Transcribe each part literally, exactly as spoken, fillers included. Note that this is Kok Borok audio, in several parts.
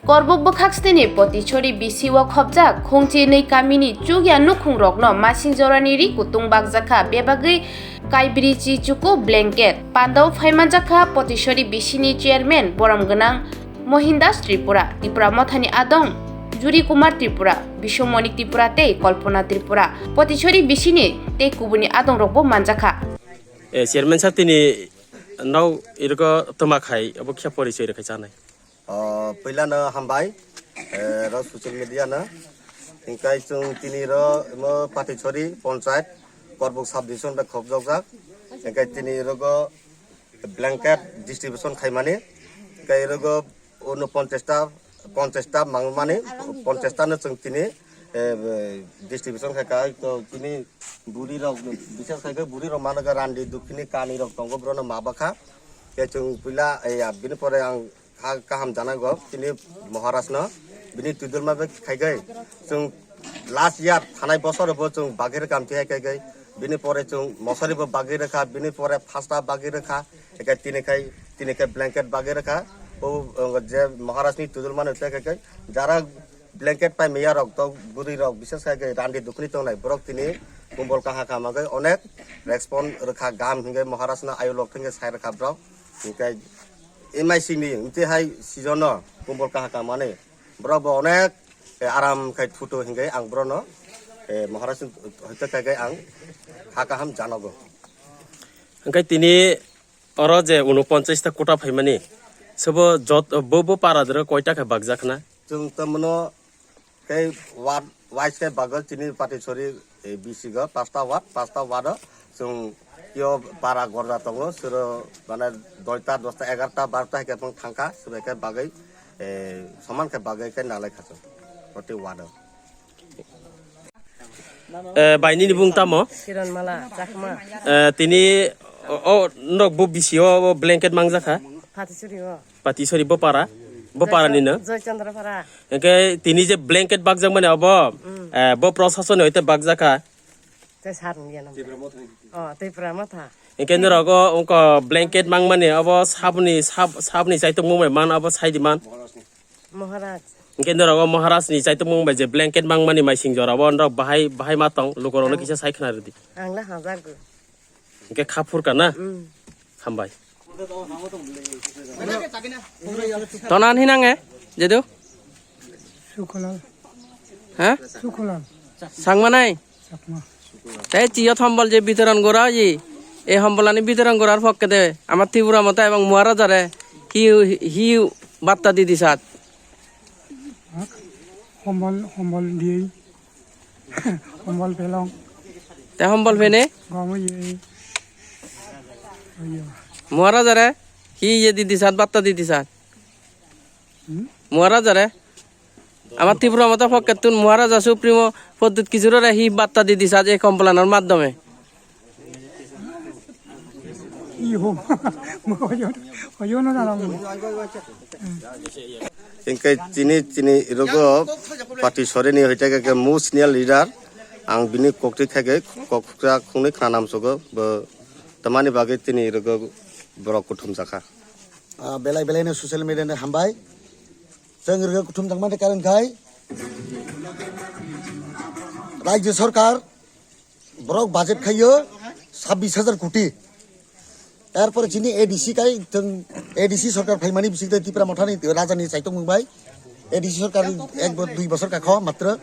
Korbuk bwkhaksteni Potichori B C o khopjak khungchi nwi kamini chukya nukhungrokno masing jorani ri kutung bakjakha, bebagwi kaibri chi chuku blanket. Pandao phaimanjakha Potichori B C ni chairman borom gwnang Mohin Das Tripura, Tipra Mothani adong Juri Kumar Tripura, Biswamoni Tripura tei Kalpana Tripura. Potichori B C ni tei kubuni adongrokbo manjakha. Eh, chairman sir, tini nau irgo toma khai, abo khe porichoi rwkhai chanai. O, puilano hambai, eh, ro social media no. Hingkai chwng tini ro imo Patichori Ponchayat, Korbuk Sub Division bai khopjokjak. Hingkai tini rogo blanket distribution khaimani. Hingkai rogo uno ponchash ta, ponchash ta mangmani, ponchash ta no chwng tini, eh, distribution khaika. To tini buri rok, bisas khaika buri rok managa randi dukhini kani rok tongo, brono mabakha. Ke chwng puila, eh, ya, bini pore ang kha kaham janago, tini Maharaj no, bini twidulma bai khaigai. Chwng last year thanai bosor bo chwng bagwi rwkha, amtwi hai khaigai. Bini pore chwng mosari bo bagwi rwkha, bini pore phasta bagwi rwkha, ekai tini khai, tini khai blanket bagwi rwkha. O, o, je Maharaj ni twidulma no tei khaigai. Jara blanket pai maya rok to bwrwi rok, bises khai randi dukhni tongnai borok tini kumbol kaha kama gai onek respond rwkha gam hingai Maharaj no ayolok thengke sai rwkha borok. Hinkhe M I C ni mtwi hai season no kumbol kaha kamani borok bo onek, eh, aram khai thuto hingai ang borok no, eh, Maharaj hoite khai ang ha kaham janogo. Hingke tini oro je unoponchas ta kota phaimani, sebo jot-, bo, bo para doro koita khe bakjak na? Chwng tamo no tei ward wise khe bagwi chini Patichori, eh, bisigo pasta ward, pasta ward o chwng yo para gorja tongo, sero mane doita, dosta, egarta, barta hai khe thangkha, sero khe bagwi, eh, soman khe bagwi khe nalai kha chwng proti ward o. Eh, bai nini bung tamo? Kiran Mala Chakma. Eh, tini o, o, nok bo bisi o, o blanket mangjak kha? Patichori o. Patichori bo para? Bo para ni no? Joy Chandra para. Hingke tini je blanket bakjak mani obo, mm, eh, bo prosason ni hoite bakjak kha? Te sar ni yanam. Oh, Tipra Motha. Hingke norok o ungko blanket mang mani obo sabni, sab-, sabni chaitok mung bai man obo sai di man? Maharaj. Hingke norok o Maharaj ni chaitok mung bai je blanket mang mani maising jora bo norok bahai, bahai ma tong lukorok no kisa sai khna rwdi. Ang le hajago. Hingke kha phurka na? Mm. Hambai. Tonan hinang e, jedu? Sukolal. Ha? Sukolal. Sangmanai? Chakma. Tei chiyo hombol je bitoron gora ji. E hombolani bitoron gorar phokke de. Ama Tripura Motha ebong Maharajare. Hi, hi batta didi sat. Hak? Hombol, hombol diyei. Hombol pelong. Te hombol pene? Gomo ye. Oyo. Maharajare hi ye didi sat, batta didi sat? Hmm? Maharajare? Ama Tripura Motha phokke tun Maharaja Supremo Pradyut Kishore hi batta didi sat e complain or maddhome? Iyo. Oyo, oyo no janom. Hingke chini, chini rogo Patichori ni hoite ke, ke most senior leader, ang bini kokti khai ke kok khukra khungnwi khna namsogo, bo tamani bagwi tini rogo borok kuthum jakha. Ah, belai belai no social media ni hambai. Chwng rogo kuthum jakmani karon khai Rajya Sarkar borok budget khaio sabbish hajar koti. Erpore chini A D C kai chwng A D C sarkar phaimani bisingtwi Tipra Mothani rajani chaitok mung bai A D C sarkar ek bo-, dui bosor kakho matro.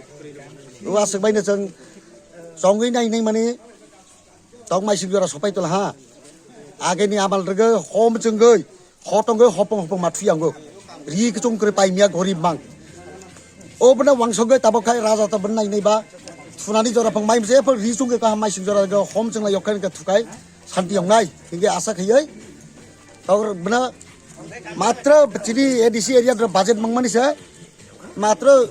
O aswk baino chwng chongwi nai nai mani tongmai sik jora sopai tol ha. Ageni amal rwgwi hom chwngwi. Hotongwi hopong hopong ma thuyango. Ri kchung kwrwi paimya gorib mang. O bwna wangsogwi tabok khai raja ta bwna nai nai ba. Thunani jora phang mai mse phal ri chungwi kaham mai sing jora go hom chwngla yokhai ka thukai santi yongnai. Hinge asa khaiwi. Tabok bwna matro chini A D C area dro budget mangmani se. Matro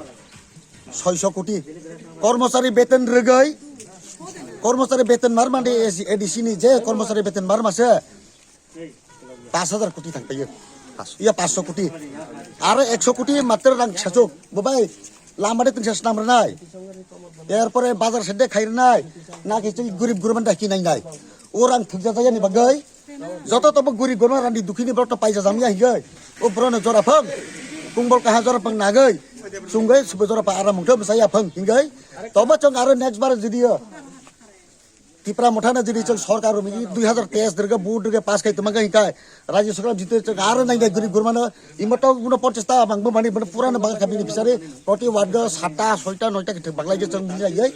soiso koti. Kormochari beton rwgwi. Kormochari beton marmani A D C ni je kormochari beton marma se. Pash hajar koti thang paio. Iya pash koti. Aro ekso koti matro rang sachok. Bo bai lama de tingsa snam rwnai. Erpore bazar sede khai rwnai. Na ke chini gurib gurban da kinai nai. O rang thukja jaya ni bagwi. Joto tobo gurib gurban randi dukhini borok to paija jamya hingai. O borok no jora phang. Kungbol kaha jora pang nagoi. Chungoi subo jora pa aram mungtho bwsa ya phang hingoi. Tobo chong aro next bar jodi yo. Tipra Motha na jodi chong sorkar rumi dui hazar teis dirga vote dirga pass kai tumang kai kai. Rajya sorkar jite chong aro nai nai guri gurmano. Imo to uno ponchas ta bang bo mani bo pura na bang kami ni bisari. Proti ward go satta soita noita kitu bang lai chong nai nai.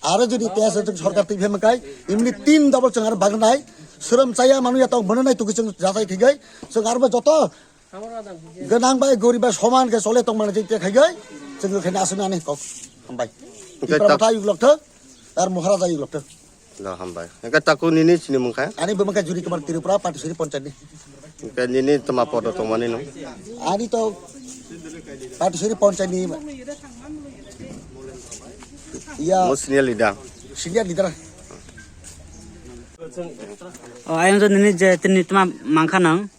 Aro jodi teis chong sorkar twi phema kai. Imni tin double chong aro bang nai. Suram chaya manu ya tong bono nai tuki chong jatai thigai. Chong aro bo joto Gwnang bai gorib bai soman khe chole tongmani jai te khaigai, chwng khe aswk ani kok. Hambai. Hwnkhe Tipra tak- Motha yuk lokthok, ar Maharaja yuk lokthok. Da hambai. Hwnkhe taku nini sini mungkha? Ani bumungkha Juri Kumar Tripura, Patisuri Ponchani. Hwnkhe nini tma podo tongmani nung? Ani to Patisuri Ponchani. Ya. Mo senior leader. Senior leader. O, ayang jo nini je tini tma mangkha nang?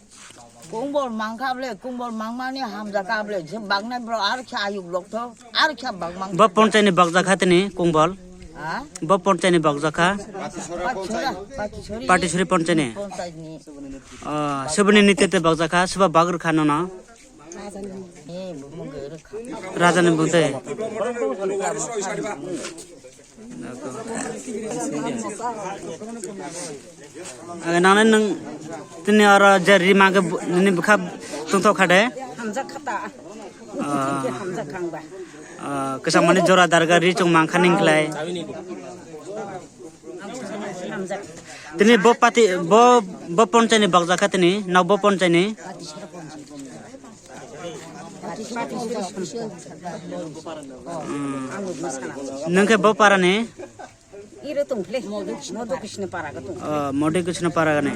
Kungbol mangkha ble, kungbol mangmani hamjakha ble, je baknai bro ar khe ayuk lokthok, ar khe bakmang. Bo ponchai ni bakjakha tini kungbol. Ha? Bo ponchai ni bakjakha. Patisori, Patisori. Patisori ponchai ni. Ponchai ni. Ah, seboni ni tete bakjakha, seba bagrikha nono. Eh, bumung gerikha. Raja ni bumung te. Aga nang nang tini oro je rima ke bu-, nini bwkha tungthok kha de. Hamjak khata. Ah. Hamjak khang ba. Ah, kwchangmani jora darga ri chung mangkha ning khlai. Hamjak. Tini bo pati, bo, bo ponchai ni bakjakha tini, nao bo ponchai ni. Nung khe bo para ni? Iro tong khle, Madhu Krishna para ga tong. Oh, Madhu Krishna para ga ni.